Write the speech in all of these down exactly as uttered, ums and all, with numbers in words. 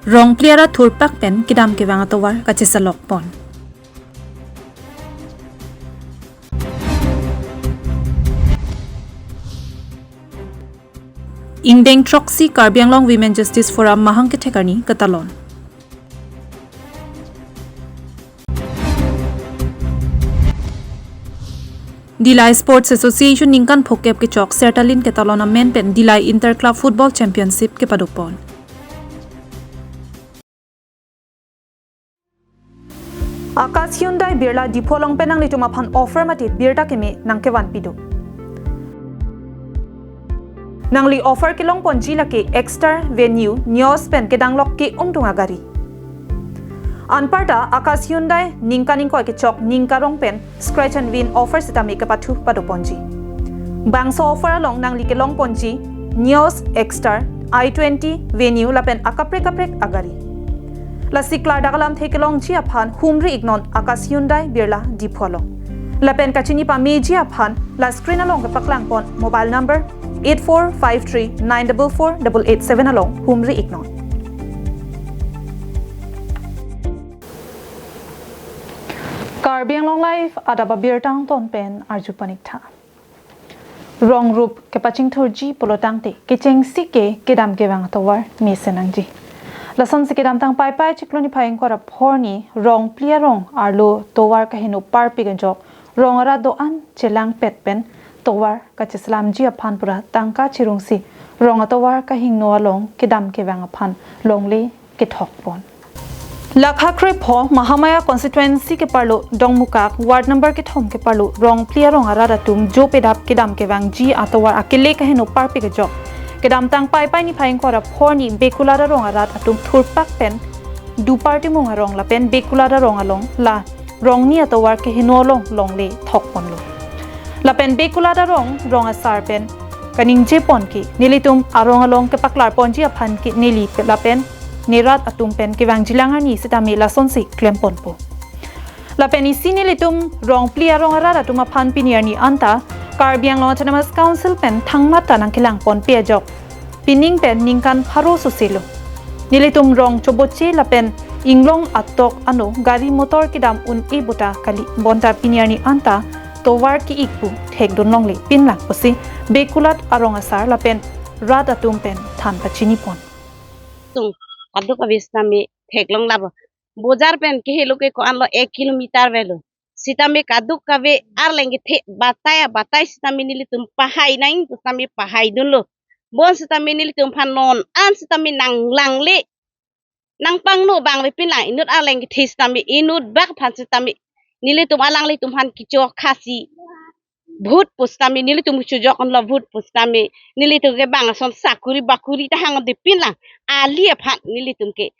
Rongpli arat thurpak pen kedam kevang atovar kachesalok pon. Ingdeng throksi Karbi Anglong Women Justice Forum mahang kethek arni katalon. Dillai Sports Association ningkan phokep kechok Sertalin ketalon amen pen Dillai Inter Club Football Championship kepadopon. Akash Hyundai Birla Diphu along pen nanglitum aphan offer mate birta keme nangkevan pido. Nangli offer kelong ponji lake Exter, Venue, Nios pen kedanglok ke-ongdung agari. Anparta Akash Hyundai ningkan ingkoi kechok ning karong pen scratch and win offer sitame kepathu padoponji. Bangso offer along nangli kelong ponji Nios, Exter, i twenty, Venue lapen akaprek kaprek agari. Lasi klardak alamthe kelongji aphan humri iknon Akash Hyundai Birla Diphu along. Lapen kachini pameji aphan la screen along kepaklang pon mobile number eight four five three nine double four double eight seven along humri iknon. Karbi Anglong Live adap abirta angton pen arju paniktha. Rong rup kepachingthurji pulotangte kechengsi ke kedam kevang atovar mesen nangji. Lasonsi kedamtang Paipai chiklo niphai ingkoi ra phongo arni Rongpli arong arlo tovar kaheno parpik ajok rong arat do-an chelangpet pen tovar kacheselamji aphan pura tangka chirungsi rong atovar kahingno along kedam kevang aphan longle kethok pon. Lakha krepho Mahamaya constituency keparlo Dongmukak ward number kethom keparlo Rongpli arong arat atum jo pedap kedam kevangji atovar akele kaheno parpik ajok kedamtang Paipai niphai ingkoi ra phongo arni Bekulat arong arat atum thurpak pen Dupartimung arong lapen Bekulat arong along la rongni atovar keheno along longle thok ponlo. Lapen Bekulat arong rong asar pen kaningje pon ke nelitum arong along kepaklar ponji aphan ke neli lapen nerat atum pen kevangjilang arni sitame lasonsi klem ponpo. Lapen isi nelitum Rongpli arong arat atum aphan pini arni anta Karbi Anglong Autonomous Council pen thangnat ta nangkelang ponpe ajok pining pen ningkan pharo soselo. Nelitum rong choboche lapen inglong atok ano gari motor kedam un-e buta kali bonta pini arni anta tovar ki-ik pu thekdun longle pinlang pusi Bekulat arong asar lapen rat atum pen than pachini pon. Tung kaduk abis nami theklong labo. Bojar pen kehelo ke ko-an lo ek kilometer avelo. Sitame kaduk kave arleng kethe batai abatai sitame nelitum pahai nang sitame pahaidunlo. Bon sitame nelitum aphan non an sitame nanglangle. Nangpangno abang avepin lang inut arleng kethe sitame inut bak aphan sitame nelitum alanglitum aphan kecho khasi vote pu sitame nelitum chojok anlo vote pu sitame nelitum ke bang ason sakuri bakuri ta hangdepin lang ali aphan nelitum ke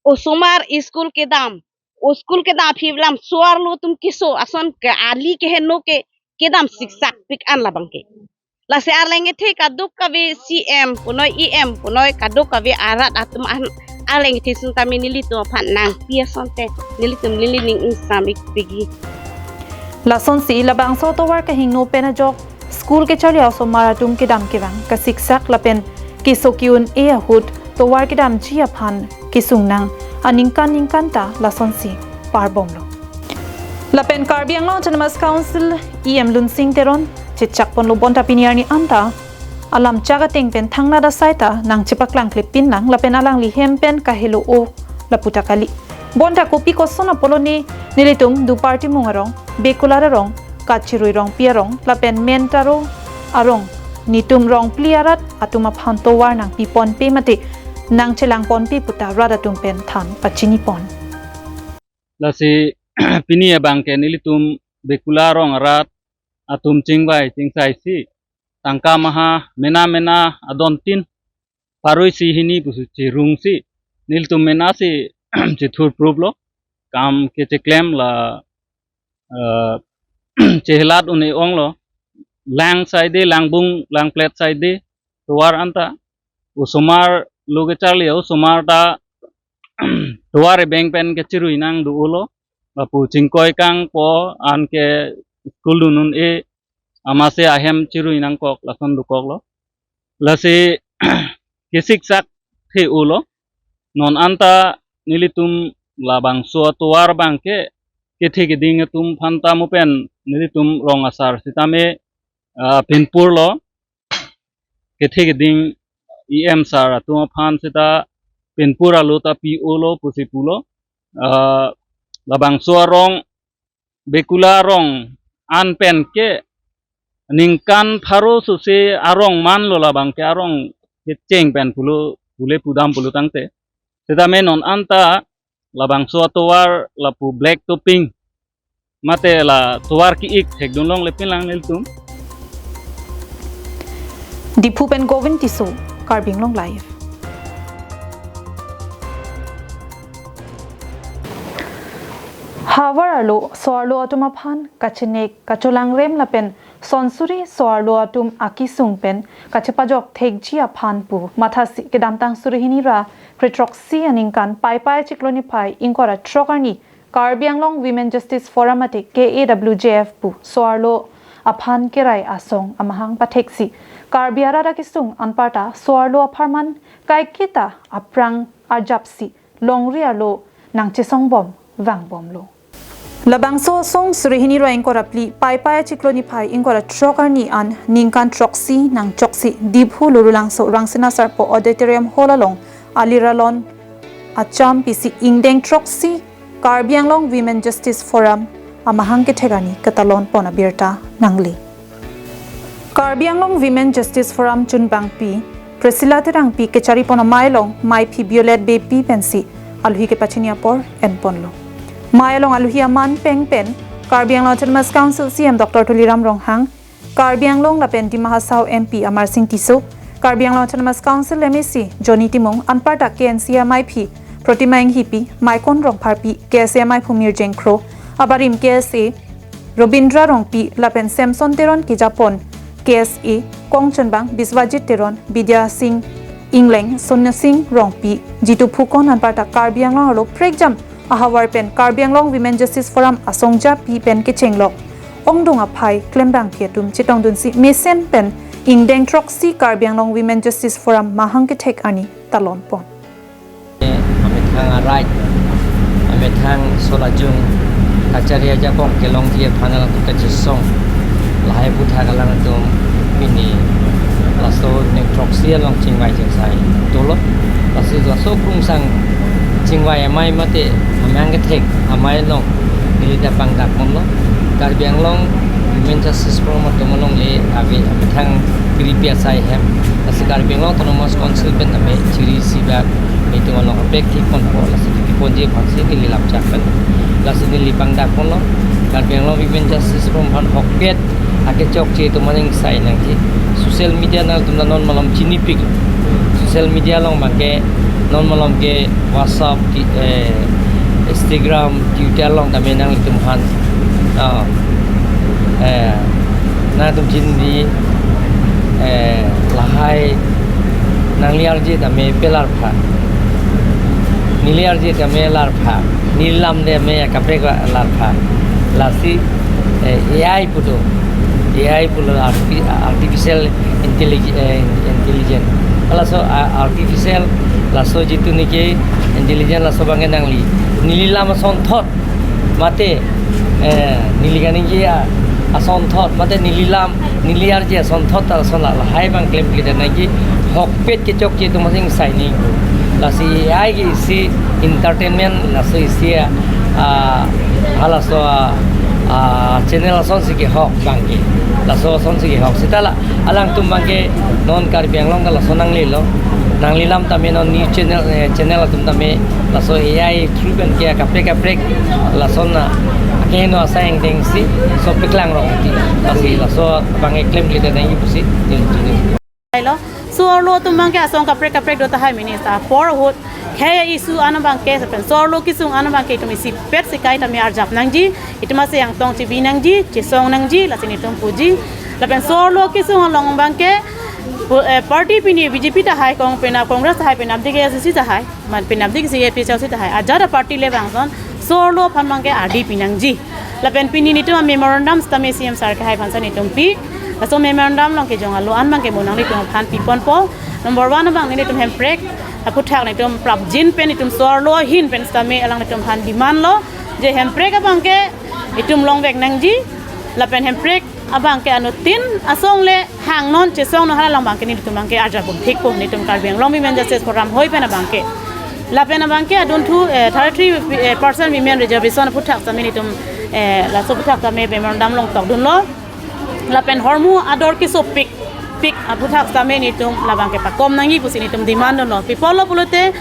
osomar school kedam o school kedam aphi lam suar lo atum keso ason ke ali keheno ke kedam siksak pik an labang ke. Lasi arleng kethe kaduk kave C M punoi E M punoi kaduk kave arat atum an arleng kethe sitame nelitum aphan nangpi asonte nelitum neli ning ingsam ik pigi. Lasonsi labangso tovar kahingno pen ajok school kecharli osomar atum kedam kevang kasiksak lapen keso ki-un-e ahut tovar kedamji aphan kesung nang aningkan ningkan ta lasonsi parbomlo. Lapen Karbi Anglong Autonomous Council E M Lunsing Teron chechak ponlo bonta pini arni anta alam chak ateng pen thangnat asai ta nangchepaklang klepin lang lapen alangli hem pen kahelo o lapu ta kali. Bonta kopi koson apolone nelitum Dupartimung arong, Bekulat arong, Kachirui Rongpi arong lapen Mentaro arong netum Rongpli arat atum aphan tovar nangpi ponpe mate nangchelang ponpe puta rat atum pen than pachini pon. Lasi pini abang ke nelitum Bekulat arong arat atum chingvai chingsai si tangka maha mena mena adon tin paroi si hini pusi chirung si nelitum mena si chithur proof lo kam kecheklem la eh, chehelat un-e onglo lang saide langbung langplet saide tovar anta osomar lo kecharli osomar ta tovar ebeng pen kechirui nang do-olo lapu chingkoi kangpo anke school dun un-e amase ahem chirui nangkok lason dokoklo. Lasi kesiksak the-olo. non anta nelitum labangso atovar abangke kethe keding atum aphan ta mo pen nelitum rong asar sitame, ah, pinpurlo, kethe keding E M sir atum aphan seta pinpur alo ta pi-olo pusi pulo. Ah, labangso arong Bekula arong an pen ke ningkan pharo sose arong manlo, labangke arong kecheng pen pulo, pule pudam pulo tangte. Sitame non anta labangso atovar lapu black topping mate la tovar ki-ik thekdun longle pinlang nelitum. Diphu pen Govind Tisso, Karbi Anglong Live. Havar arlo so-arlo atum aphan kachenek kacholangrem lapen sonsuri so-arlo atum akesung pen kachepajok thekji aphan pu mathasi kedamtang suri hini ra kre throksi aningkan Paipai chiklo niphai ingkoi ra throk arni Karbi Anglong Women Justice Forum mate K A W J F pu so-arlo aphan kerai asong amahang patheksi Karbi arat akesung anparta so-arlo apharman kaiketa aphrang arjapsi longri arlo nangchesongbom vangbomlo. Labangso asong suri hini ra ingkoi ra phli Paipai chiklo niphai ingkoi ra throk arni an ningkan throksi nangchoksi Diphu Lurulangso Rangsina Sarpo Auditorium Hall along aliralon acham pisi ingdeng throksi Karbi Anglong Women Justice Forum amahang kethek arni ketalon pon abirta nangle. Karbi Anglong Women Justice Forum chunbangpi Priscilla Terangpi kechari pon amei along meiphi Violet Beypi pensi alohi kepachini apor enponlo. Mei along alohi aman peng pen Karbi Anglong Autonomous Council C E M Doctor Tuliram Ronghang, Karbi Anglong lapen Dima Hasao M P Amarsing Tisso, Karbi Anglong Autonomous Council M A C Johnny Timung, anparta K N C A meiphi Protima Enghipi, Maikon Rongpharpi, K S A meiphu Mirjeng Kro, abarim K S A Robindra Rongpi lapen Samson Teron kejapon K S A kongchunbang Biswajit Teron, Bidya Sing Ingleng, Sonya Sing Rongpi, Jitu Phukon anparta Karbi Anglong arlo prekjam ahavar pen Karbi Anglong Women Justice Forum asongjapi pen kechenglok ongdung aphai klembangpi atum chetongdunsi mesen pen ingdeng throksi Karbi Anglong Women Justice Forum mahang kethek arni talon pon. Amethang arai, amethang solajung kachari ajakong kelongji aphan alangtum kachesong lahai aputhak alangtum pini laso ningkan throksi along chingvai chingsai dolo. Lasi laso krungsang chingvai amei mate amahang kethek amei along neli ta pangdak ponlo. Karbi Anglong Women Justice Forum atum alongle ave amethang kiripi asai hem. Lasi Karbi Anglong Autonomous Council pen tame chiri isi bak itum along abek thik ponpo, lasi thik ponji aphansi neli lapchak pen. Lasi neli pangdak ponlo. Karbi Anglong Women Justice Forum aphan ahokpet akechokche atum aning sai nangji. Social media nangtum ta non malom chinipik. Social media along abangke non malom ke WhatsApp, ti-, eh, Instagram, Twitter along tame nangtum aphan, ah, eh, nangtum chinidi, eh, lahai nangli arje tame pelar pha. Neli arje tame lar pha. Neli lam tame kaprek lar pha. Lasi, eh, A I pu do. A I pulo artifi-, artificial intellig-, eh, intelligence. Laso, ah, artificial, laso jitu neke intelligence laso abangke nangli. Neli lam asonthot mate, eh, neli kaningje, ah, asonthot mate neli lam, neli arje asonthot ta lason la, lahai abang klemkle nangji ahokpet kechokche atum asing sai nangji. Lasi A I ke isi entertainment, laso isi, ah, ah, halaso, ah, ah, channel asonsi kehok abangke. Laso asonsi kehok. Seta la alangtum abangke non Karbi Anglong ta laso nanglelo. Nangli lam tame non news channel, eh, channel atum tame laso A I through pen ke kaprek kaprek lason na akeheno asai angdengsi laso paklang rong ti. Lasi laso abangke klemkle nangji pusi. Lo. So-arlo atum abangke asong kaprek kaprek do tahai, minister apor ahut khei issue an abangke, lapen so-arlo kesung an abangke itum isipet si kaita me arjap nangji, itum ase angtong chebi nangji, chesong nangji, lasi netum puji. Lapen so-arlo kesung along abangke, pu-, eh, party pini B J P tahai, kong penap Congress tahai, penapdik A I C C tahai, man penapdik si A P H L C tahai, ajat a-party le bangson so-arlo aphan abangke ardi pi nangji. Lapen pini netum a-memorandum sitame C M sir kehai aphansi netum pi. Laso memorandum along kejong alo an abangke mo nanglitum aphan pi ponpo. Number one abang netum hemprek Aphuthak netum prapjin pen netum so-arlo ahin pen sitame alanglitum aphan demand lo je hemprek abangke itum longvek nangji, lapen hemprek abangke anuttin asong le hangnon chesongnon, hala abangke netum abangke arjabom thikpo, netum Karbi Anglong Women Justice Forum hoi pen abangke. Lapen abangke adunthu, eh, thirty-three, eh, percent women reservation aphuthak sitame netum, eh, laso aphuthak sitame memorandum longtokdunlo. Lapen hormu ador kesopik pik aphuthak sitame netum labangke pakom nangji pusi netum demand dunlo. Pi apotlo pulote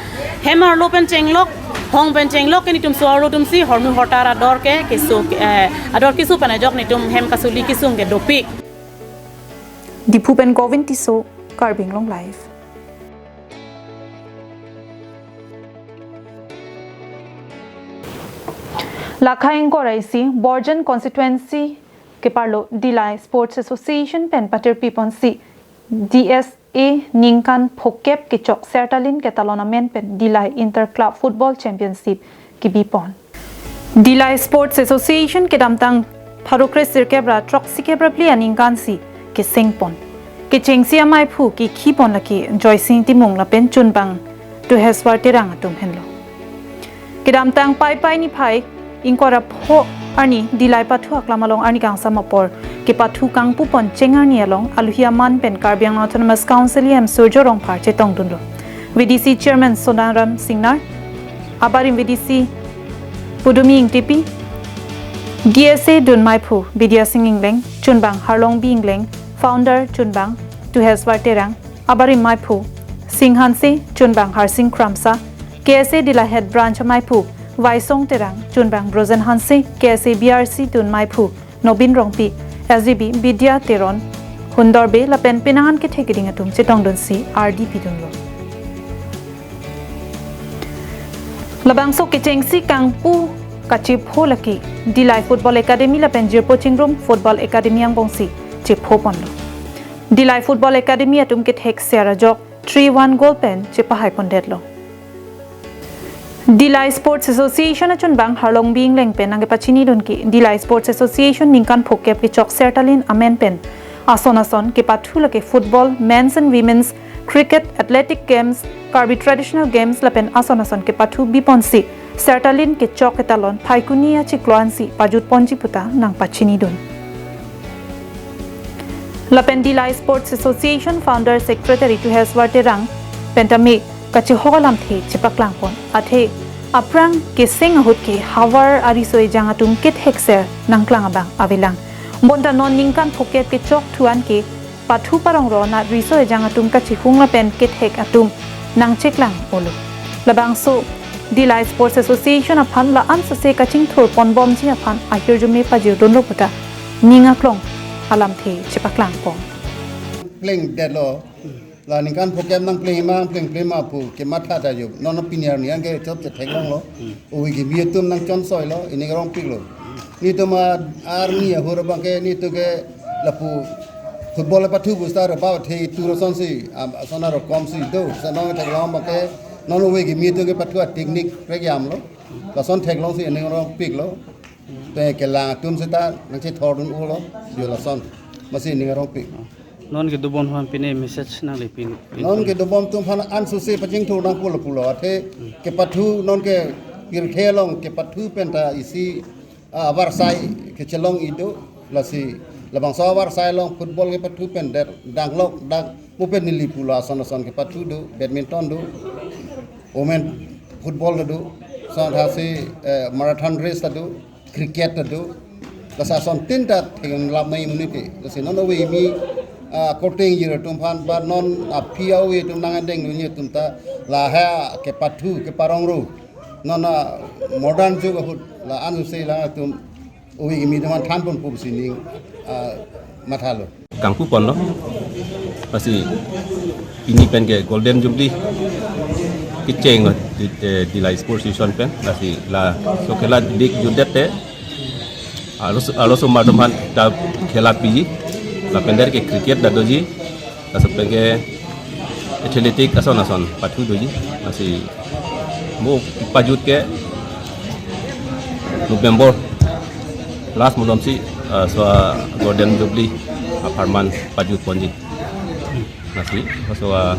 hem arlo pen chenglok, hong pen chenglok ke netum so-arlo atumsi hormu hortar ador ke keso, eh, ador keso pen ajok netum hem kasuli kesung ke dopik. Diphu pen Govin Tisso, Karbi Anglong Live. Lakha ingkoi ra isi Borjan constituency keparlo Dillai Sports Association pen patirpi ponsi D S A ningkan phokep kechok Sertalin ketalon amen pen Dillai Inter Club Football Championship kebi pon. Dillai Sports Association kedamtang pharo kre sirkep ra throksi kep ra phli aningkan si keseng pon. Kechengsi amaiphu kekhi pon lake Joysing Timung lapen chunbang Tuheswar Terang atum henlo. Kedamtang Paipai niphai ingkoi ra pho arni Dillai pathu aklam along arni kangsam apor kepathu kangpu pon cheng arni along aluhi aman pen Karbi Anglong Autonomous Council E M Surjya Rongphar chetongdunlo. V D C Chairman Sonam Singnar, abarim V D C Pudumi Ingtipi, D S A dunmaiphu Bidya Sing Engleng, chunbang Harlongbi Engleng, founder chunbang Tuheswar Terang, abarim maiphu Sing Hanse, chunbang Harsing Kramsa, K S A Dillai Head Branch maiphu Vaisong Terang, chunbang Brojen Hanse, K S A B R C dunmaiphu Nobin Rongpi, S G B Bidya Teron, Hundor Bey lapen penang an kethek keding atum chetongdunsi ardi pidunlo. Labangso kechengsi kangpu kachepho lake Dillai Football Academy lapen Jirpo Chingrum Football Academy angbongsi chepho ponlo. Dillai Football Academy atum kethek ser ajok three one goal pen chepahai pondetlo. Dillai Sports Association achunbang Harlongbi Engleng pen nangkepachinidun ke Dillai Sports Association ningkan phokep kechok Sertalin amen pen ason ason kepathu lake football, men's and women's, cricket, athletic games, Karbi traditional games lapen ason ason kepathu biponsi Sertalin kechok ketalon Phaikuni achiklo ansi pajut ponji puta nangpachinidun. Lapen Dillai Sports Association founder secretary Tuheswar Terang pen tame kachihok alamthe chepaklang pon. Athe aphrang keseng ahut ke havar ariso ejang atum kethek ser nangklang abang avelang. Bonta non ningkan phokep kechok thu an ke pathu parong ro na riso ejang atum kachihung lapen kethek atum nangcheklang olo. Labangso Dillai Sports Association aphan la-an sose kachingthur ponbomji aphan ahirjume pajirdunlo puta ning aklong alamthe chepaklang pon. Plengdetlo. La ningkan phokep nangpleng ma, pleng pleng ma pu kematha ta jo. Non non pini arni anke chop chetheklonglo. Ove kimi atum nangchonsoilo, ining arong piklo. Netum arni ahur abangke netum ke lapu football pathu bustar ba the tu ro sonsi, am, ason aro komsi do. Sa non theklong abangke non ove kimi atum kepathu a-technique prekjamlo. Lason theklongsi ining arong piklo. Te kelang atum seta nangchethordun ulo, jo lason. Masi ining arong pik. Non kedobom aphan pine message nanglepin. Non kedobom atum aphan ansose pachingthur nangpulo pulo. Athe kepathu non ke pirthe along kepathu pen ta isi, ah, avarsai kechelong ido, lasi labangso avarsai along football kepathu pen der danglok dang mu pen neli pulo ason ason kepathu do, badminton do, women football do, sa thasi, eh, marathon race do, cricket do. Lasi asontin ta theklap nai monit ke. Lasi non ove kimi, ah, korte ingjir atum aphan ba non aphi ove atum nangdengdunji atum ta lahai kepathu keparong ro. Non, ah, modern jug ahut la-an sose la atum ove kimi atum aphan than ponpo pusi ning, ah, mathalo. Kangpu ponlo. Lasi pini pen ke Golden Jubilee kecheng di, eh, Dillai Sports Association pen. Lasi laso khela dik jutdet te arloso, arloso mardom aphan ta khela piji. Lapen der ke cricket ta doji. Laso pen ke athletic ason ason pathu doji. Lasi mo pajut ke November last malomsi, ah, so, ah, Golden Jubilee apharman pajut ponji. Lasi, so, ah,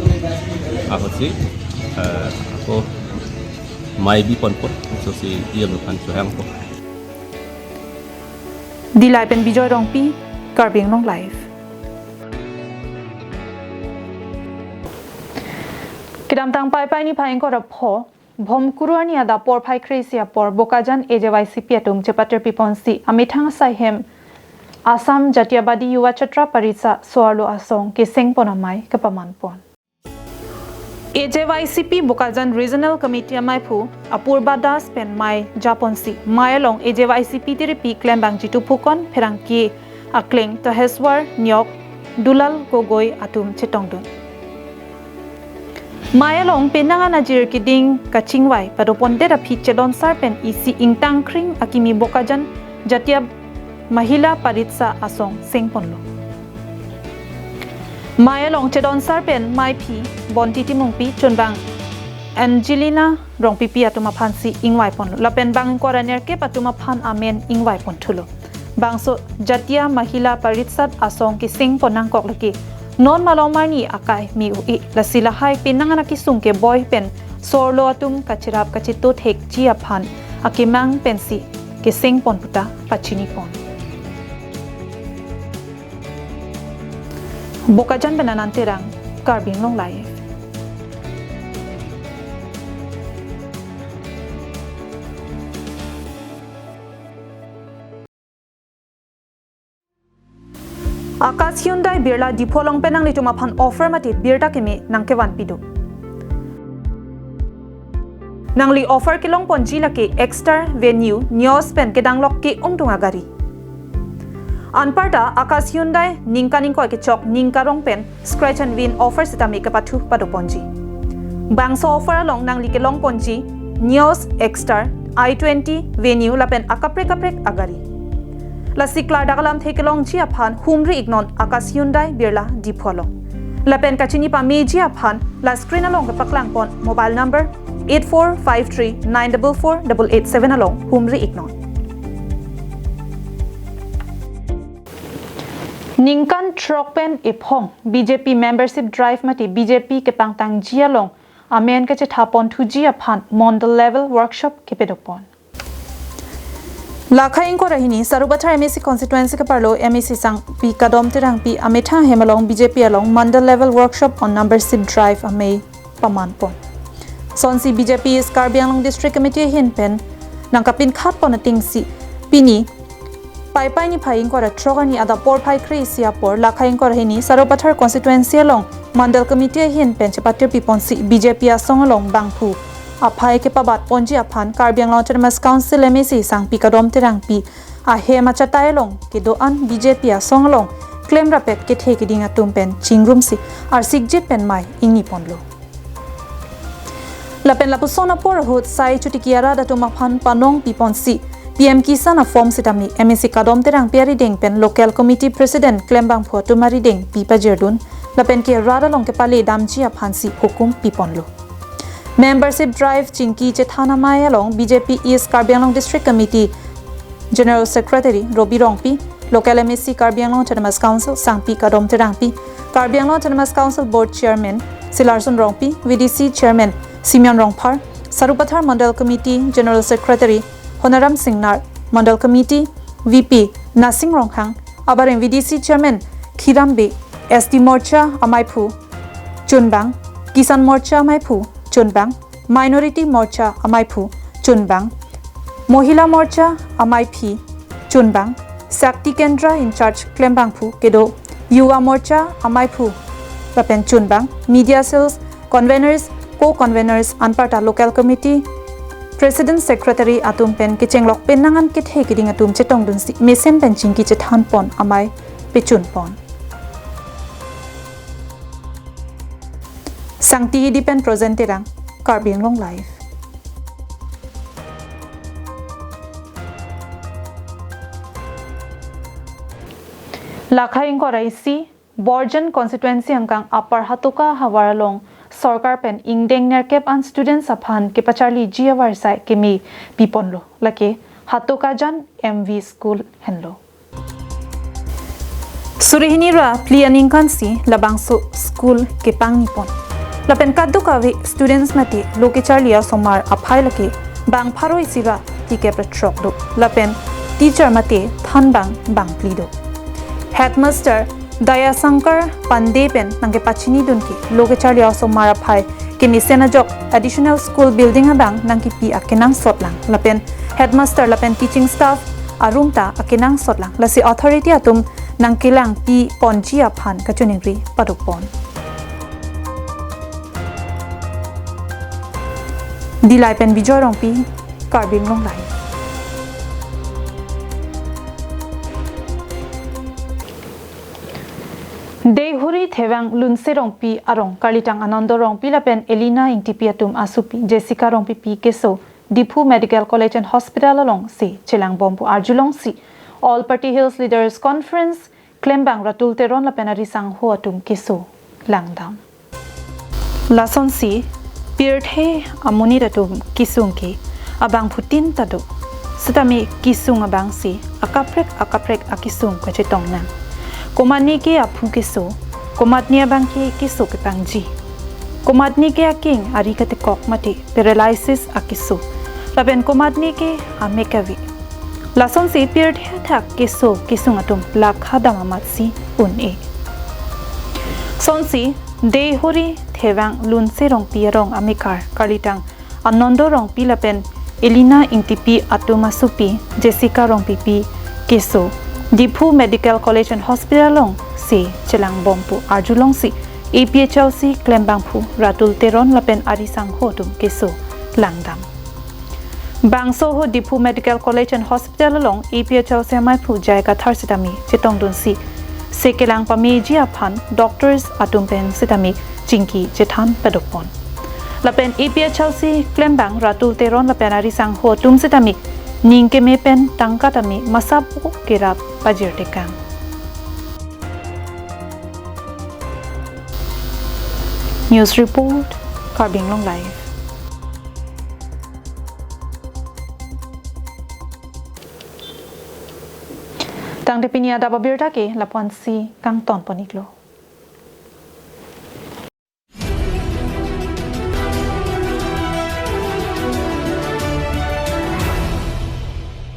ahutsi Eh, ako mai bi pon pon, so si D M aphan chohang po. Dillai pen Bijoy Rongpi, Karbi Anglong Live. Kedamtang Paipai niphai ingkoi ra pho, Bhomkuru arni adap porphai kre-isi apor Bokajan A J Y C P atum chepatirpi ponsi amethang asai hem Assam Jatiyabadi Yuva Chhatra Parishad so-arlo asong keseng pon amei kepaman pon. A J Y C P Bokajan Regional Committee ameiphu Apurba Das pen mei japonsi, mei along A J Y C P tiripi klembangjitu Phukon pherangke akleng Taheswar Nyok, Dulal Gogoi atum chetongdun. Mei along penang an ajir keding kachingvai padopondet aphi chedonsar pen isi ingtang kring akimi Bokajan Jatiya Mahila Parishad asong seng ponlo. Mei along chedonsar pen meiphi Bonti Timungpi, chunbang Angelina Rongpipi atum aphansi ingvai ponlo. Lapen bang ingkoi ra nerkep atum aphan amen ingvai pon thulo. Bangso Jatiya Mahila Parishad asong keseng pon nangkok lake non malom arni akai me-o-e. Lasi lahai penang an akesung keboi pen so-arlo atum kacherap kacheto thekji aphan akemang pensi keseng pon puta pachini pon. Bokajan pen Anand Terang, Karbi Anglong Live. Akash Hyundai Birla Diphu along pen nanglitum aphan offer mate birta keme nangkevanpi do. Nangli offer kelong ponji lake Exter, Venue, Nios pen kedang lok ke-ongdung agari. Anparta Akash Hyundai ningkan ingkoi kechok ning karong pen scratch and win offer sitame kepathu pado ponji. Bangso offer along nangli kelong ponji Nios, Exter, I twenty, Venue lapen akaprek kaprek agari. Lasi klardak alamthe kelongji aphan humri iknon Akash Hyundai Birla Diphu along. Lapen kachini pameji aphan la screen along kepaklang pon mobile number eight four five three nine double four double eight seven along humri iknon. Ningkan throk pen ephong B J P membership drive mate B J P kepangtangji along amen kachetha pon thuji aphan Mondal level workshop kepadopon. Lakhai ingkoi ra hini Sarupathar M A C constituency keparlo M A C sangpi Kadom Terangpi amethang hem along B J P along Mandal level workshop on membership drive amei paman pon. Sonsi B J P East Karbi Anglong District Committee ahin pen nangkapinkhat pon atingsi pini Paipai niphai ingkoi ra throk arni adap porphai kre-isi apor lakhai ingkoi ra hini Sarupathar constituency along Mandal committee ahin pen chepatirpi ponsi B J P asong along bangphu aphai kepabat ponji aphan Karbi Anglong Autonomous Council M A C sangpi Kadom Terangpi ahem achatai along kedo-an B J P asong along klem rapet kethe keding atum pen chingrumsi arsikjit pen mei ingni ponlo. Lapen lapuson apor ahut sai chotiki arat atum aphan panong piponsi P M Kisan a-form sitame M A C Kadom Terangpi arideng pen local committee president klembangphu atum arideng pi pajirdun lapen ke rat along kepale damji aphansi hukum piponlo. Membership drive chingki chethan amei along B J P East Karbi Anglong District Committee General Secretary Robi Rongpi, Local M A C Karbi Anglong Autonomous Council Sangpi Kadom Terangpi, Karbi Anglong Autonomous Council Board Chairman Silarson Rongpi, V D C Chairman Simeon Rongphar, Sarupathar Mandal Committee General Secretary Honaram Singnar, Mandal Committee V P Nasing Ronghang, abarim V D C Chairman Khiram Bey, S T Morcha ameiphu chunbang, Kisan Morcha ameiphu chunbang, Minority Morcha ameiphu chunbang, Mohila Morcha ameiphi chunbang, Shakti Kendra in charge klembangphu kedo, Yuva Morcha ameiphu lapen chunbang, media cells, conveners, co-conveners, anparta local committee, president secretary atum pen kechenglok penang an kethe keding atum chetongdunsi mesen pen chingki chethan pon amei pechun pon. Sangti Hidi pen Projen Terang, Karbi Anglong Live. Lakhai ingkoi ra isi, Borjan constituency angkang Upper Hatoka havar along sorkar pen ingdeng nerkep an students aphan kepacharliji avarsai keme piponlo. Lake Hatokajan M V school henlo. Suri hini ra phli aningkansi labangso school kepangni pon. Lapen kadokave students mate lo kecharli asomar aphai lake bang pharo isi ra tikep ra throk do. Lapen teacher mate thanbang bangphli do. Headmaster Dayasankar Pandey pen nangkepachinidun ke lo kecharli asomar aphai kemesen ajok additional school building abang nangkepi akenangsot lang. Lapen headmaster lapen teaching staff arum ta akenangsot lang. Lasi authority atum nangkelangpi ponji aphan kachiningri padopon. Dillai pen Bijoy Rongpi, Karbi Anglong Live. Deihori Thevang Lunse Rongpi arong karlitang Anando Rongpi lapen Elina Ingtipi atum asopi Jessica Rongpipi keso Diphu Medical College and Hospital alongsi chelangbom pu arjulongsi All Party Hills Leaders Conference klembang Ratul Teron lapen ari sangho atum keso langdam. Lasonsi pirthe amonit atum kesung ke abangphutin ta do. Sitame kesung abangsi akaprek akaprek akesung kachetong nang. Komatne ke aphu keso, komatne abang ke keso kepangji. Komatne ke akeng ari katekok mate paralysis akeso. Lapen komatne ke amek ave. Lasonsi pirthe athak keso kesung atum lakha dam amatsi un-e. Sonsi Deihori Thevang Lunse Rongpi arong amekar karlitang Anando Rongpi lapen Elina Ingtipi atum asopi Jessica Rongpipi keso Diphu Medical College and Hospital alongsi chelangbom pu arjulongsi A P H L C klembangphu Ratul Teron lapen ari sangho atum keso langdam. Bangso ahut Diphu Medical College and Hospital along A P H L C amaiphu J I Kathar sitame chetongdunsi se kelang pameji aphan doctors atum pen sitame chingki chethan padopon. Lapen A P H L C klembang Ratul Teron lapen ari sangho atum sitame ning keme pen tangka tame masap kerap pajirtekang. News report, Karbi Anglong Live. Tangte pini adap abirta ke lapu-ansi kangton pon-iklo.